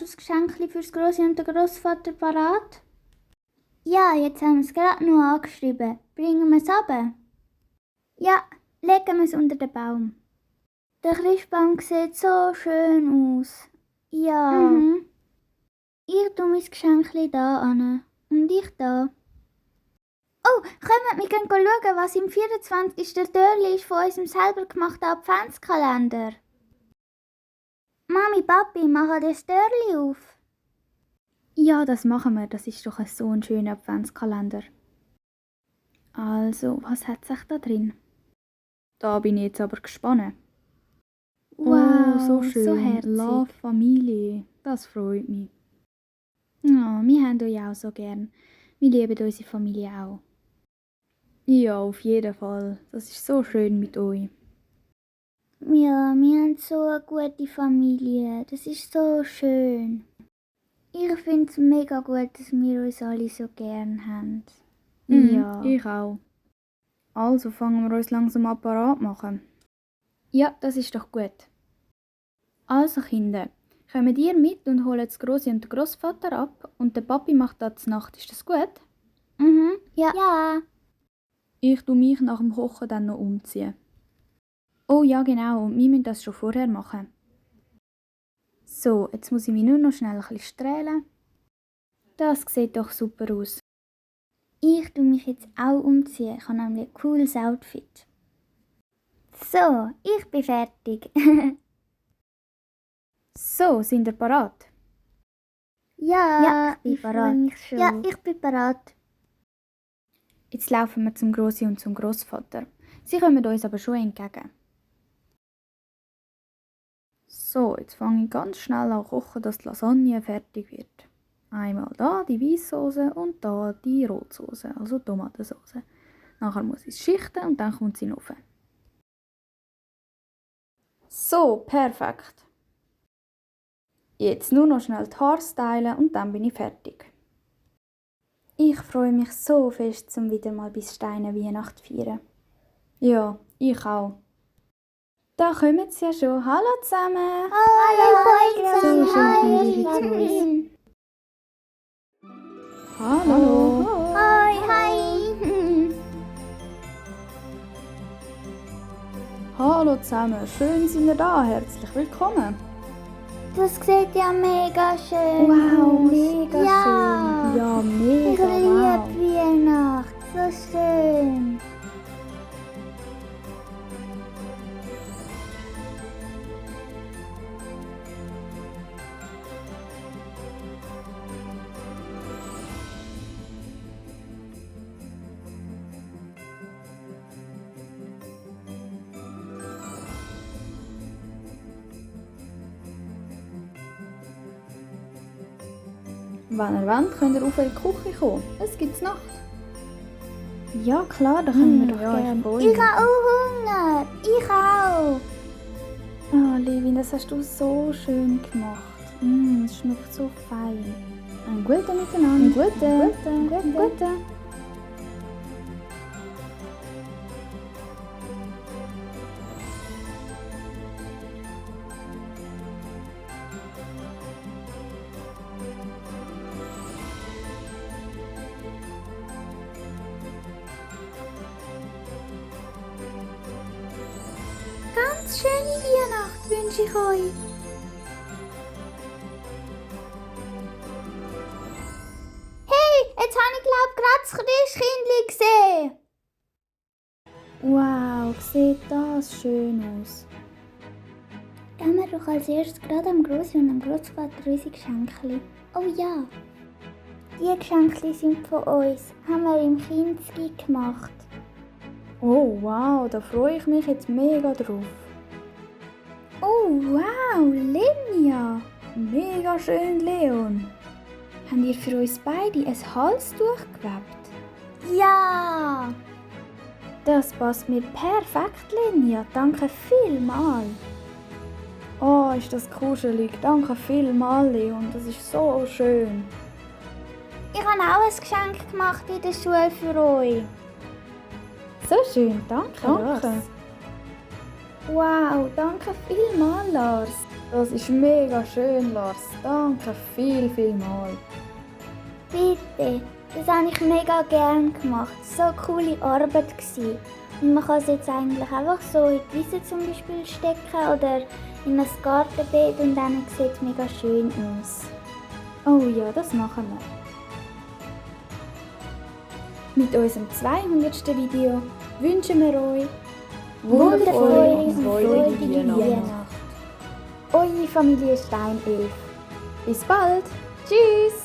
Hast du das Geschenk für das Grossi und den Grossvater parat? Ja, jetzt haben wir es gerade noch angeschrieben. Bringen wir es runter? Ja, legen wir es unter den Baum. Der Christbaum sieht so schön aus. Ja. Ich tue mein Geschenk da an. Und ich da. Oh, kommt, wir gehen schauen, was im 24. Türli ist von unserem selber gemachten Adventskalender. Mami, Papi, machen das Türli auf. Ja, das machen wir. Das ist doch so ein schöner Adventskalender. Also, was hat sich da drin? Da bin ich jetzt aber gespannt. Wow, so schön. So herzig. Love Familie. Das freut mich. Ja, wir haben euch auch so gern. Wir lieben unsere Familie auch. Ja, auf jeden Fall. Das ist so schön mit euch. Ja, wir haben so eine gute Familie. Das ist so schön. Ich finde es mega gut, dass wir uns alle so gern haben. Ja. Ich auch. Also fangen wir uns langsam an parat machen. Ja, das ist doch gut. Also Kinder, kommt ihr mit und holt das Grossi und den Grossvater ab und der Papi macht das Nacht. Ist das gut? Ja. Ich tue mich nach dem Kochen dann noch umziehen. Oh ja, genau. Und wir müssen das schon vorher machen. So, jetzt muss ich mich nur noch schnell ein bisschen strählen. Das sieht doch super aus. Ich tue mich jetzt auch umziehen. Ich habe nämlich ein cooles Outfit. So, ich bin fertig. So, sind ihr parat? Ja, ich bin parat. Ja, ich bin parat. Jetzt laufen wir zum Grossi und zum Grossvater. Sie kommen uns aber schon entgegen. So, jetzt fange ich ganz schnell an zu kochen, dass die Lasagne fertig wird. Einmal da die Weisssoße und da die Rotsoße, also Tomatensoße. Nachher muss ich es schichten und dann kommt sie in den Ofen. So, perfekt. Jetzt nur noch schnell die Haare stylen und dann bin ich fertig. Ich freue mich so fest, zum wieder mal bis Steine Weihnacht zu feiern. Ja, ich auch. Da kommen sie ja schon. Hallo zusammen! Hallo zusammen! Hallo! Hi! Hallo zusammen, schön sind ihr da, herzlich willkommen! Das sieht ja mega schön Wow, aus. mega Ja. schön! Ja, Ich mega wow! liebe Weihnacht, so schön. Wenn ihr wollt, könnt ihr auf in die Küche kommen. Es gibt's Nacht. Ja klar, da können wir doch gerne. Ich habe auch Hunger. Ich auch. Oh, Levin, das hast du so schön gemacht. Es schmeckt so fein. Ein guter miteinander. Ein guter. Ganz schöne Weihnacht wünsche ich euch. Hey, jetzt habe ich gerade das Christkindli gesehen. Wow, sieht das schön aus. Geben wir doch als erstes gerade am Grossi und am Grossvater unsere Geschenke. Oh ja. Die Geschenke sind von uns. Haben wir im Kinski gemacht. Oh wow, da freue ich mich jetzt mega drauf. Oh wow, Linja! Mega schön, Leon. Habt ihr für uns beide ein Halstuch gewebt? Ja. Das passt mir perfekt, Linja. Danke vielmals. Oh, ist das kuschelig. Danke vielmals, Leon. Das ist so schön. Ich habe auch ein Geschenk gemacht in der Schule für euch. So schön, danke. Wow, danke vielmals, Lars. Das ist mega schön, Lars. Danke vielmals. Bitte, das habe ich mega gern gemacht. So eine coole Arbeit gewesen. Und man kann es jetzt eigentlich einfach so in die Wiese zum Beispiel stecken oder in ein Gartenbeet und dann sieht es mega schön aus. Oh ja, das machen wir. Mit unserem 200. Video wünschen wir euch Wundervolle und freudige freudige Weihnacht. Eure Familie Steinelf. Bis bald. Tschüss.